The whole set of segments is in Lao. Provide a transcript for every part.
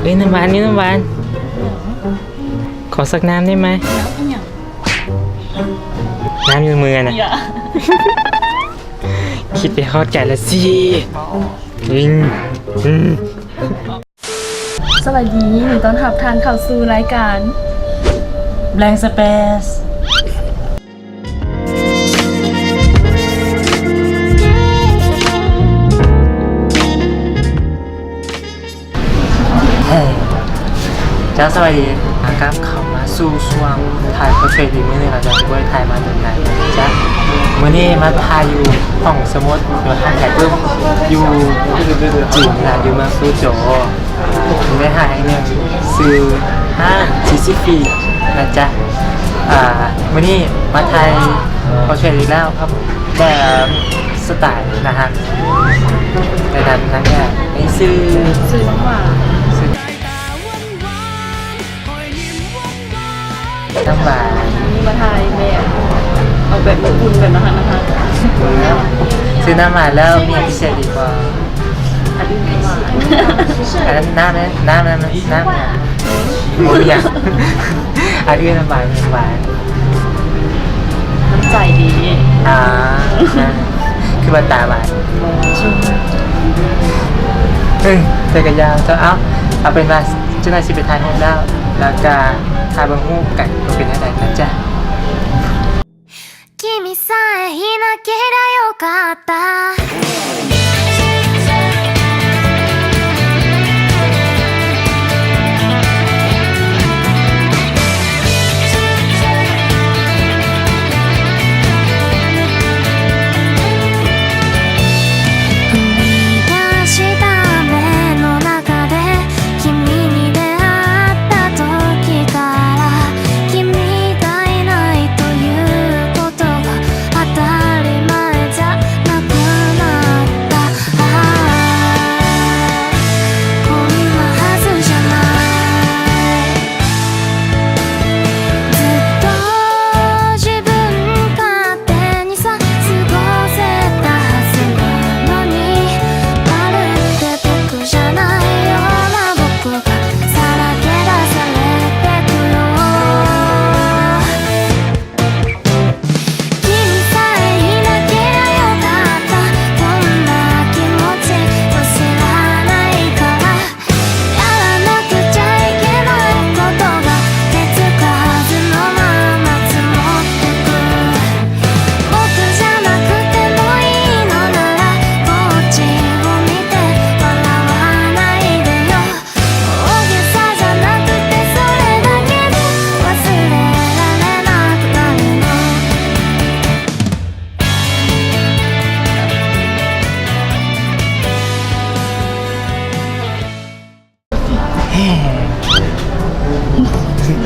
ເອີຍ ນ້ຳຫວານ ນີ້ນ້ຳຫວານ ຂໍສັກນ້ຳໄດ້ໄໝ? ນ້ຳອີ່ຫຍັງ? ນ້ຳຢູ່ມືນະ. ຄິດໄປຮອດໄກລະຊິ. ອືມ ອືມ. ສະບາຍດີ ຍິນດີຕ້ອນຮັບທ່ານເຂົ້າສູ່ລາຍການ Blank Space. ເຈົ້າ ສະບາຍດີ ມາກັບເຂົ້າມາສູ່ຊ່ວງຖ່າຍ Portrait ອີກມື້ໜຶ່ງແລ້ວເຈົ້າ. ບໍ່ໄດ້ຖ່າຍມາດົນນານເຈົ້າ. ມື້ນີ້ມາຖ່າຍຢູ່ຫ້ອງສະໝຸດ ຢູ່ຮ້ານຂາຍປຶ້ມ ຢູ່ຈີນນະ ຢູ່ເມືອງຊູໂຈ. ມີຮ້ານອາຫານແຫ່ງໜຶ່ງຊື່ຮ້ານ G C P ນະຈ໊ະ. ອ່າ ມື້ນີ້ມາຖ່າຍ Portrait ອີກແລ້ວ ແບບສະໄຕລ໌ໜ້າຮັກ. ແຕ່ນັ້ນນາງແອບ ໃນຊື່ ຊື່ນ້ຳຫວານ ຊື່ນ້ຳຫວານ. ນີ້ມາຖ່າຍແບບ ເອົາແບບຍີ່ປຸ່ນ ແບບໜ້າຮັກໆ. ຊື່ນ້ຳຫວານແລ້ວມີພິເສດອີກບໍ່? ອັນອື່ນກໍຫວານ. ອັນນັ້ນນ້ຳ ນ້ຳ ນ້ຳ ນ້ຳ ບໍ່ມີຫຍັງ. ອັນອື່ນຫວານ ຫວານ ນ້ຳໃຈດີ. ອ່າ ຄືວ່າຕາຫວານ. ເອີ ແຕ່ກະຢ່າເຈົ້າ. ເອົາ ເອົາເປັນວ່າ ຈັກໜ່ອຍຊິໄປຖ່າຍຮູບແລ້ວ ແລ້ວກະຖ້າເບິ່ງຮູບກັນວ່າເປັນແນວໃດນະຈ໊ະ. 君さえいなけりゃよかった。 君がいないということが当たり前じゃなくなった。ああ、こんなはずじゃない。 ずっと自分勝手にさ、過ごせたはずなのに、まるで僕じゃないような僕がさらけ出されてくよ。 君さえいなけりゃよかった。こんな気持ち忘れられないから。 やらなくちゃいけないことが手つかずのまま積もってく。僕じゃなくてもいいのなら、こっちを見て笑わないでよ。大げさじゃなくてそれだけで忘れられなくなるの。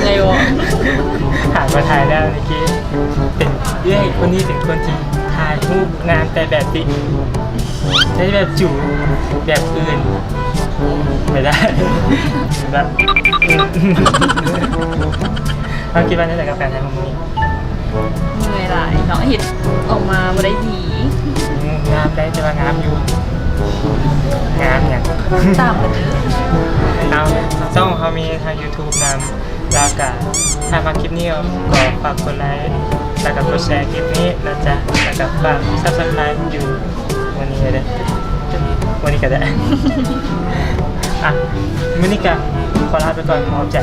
ເອີ ຫາມາຖ່າຍແລ້ວເມື່ອກີ້ ເປັນເອື້ອຍຄົນນີ້ເປັນຄົນທີ່ຖ່າຍຮູບງາມແຕ່ແບບຕິ ແຕ່ແບບຈູ ແບບອື່ນບໍ່ໄດ້ ແບບ ເຮົາຄິດວ່າແນວໃດກັບການຖ່າຍຮູບມື້ນີ້? ເມື່ອຍຫຼາຍເນາະ ເຮັດອອກມາບໍ່ໄດ້ດີ. ອືມ ງາມໄດ໋ ແຕ່ວ່າງາມຢູ່ ງາມຫຍັງ ຕາມກັນເດີ. ເອົາ ຊ່ອງຂອງເຮົາມີທາງ YouTube ນຳ ແລ້ວກະຖ້າມັກຄລິບນີ້ກໍຝາກກົດໄລ ແລ້ວກະກົດແຊຄລິບນີ້ນະຈ໊ະ ແລ້ວກະຝາກ Subscribe ຢູ່ ມື້ນີ້ເດີ ມື້ນີ້ກະໄດ້ ອ່ະ ມື້ນີ້ກະຂໍລາໄປກ່ອນ ຂອບໃຈ.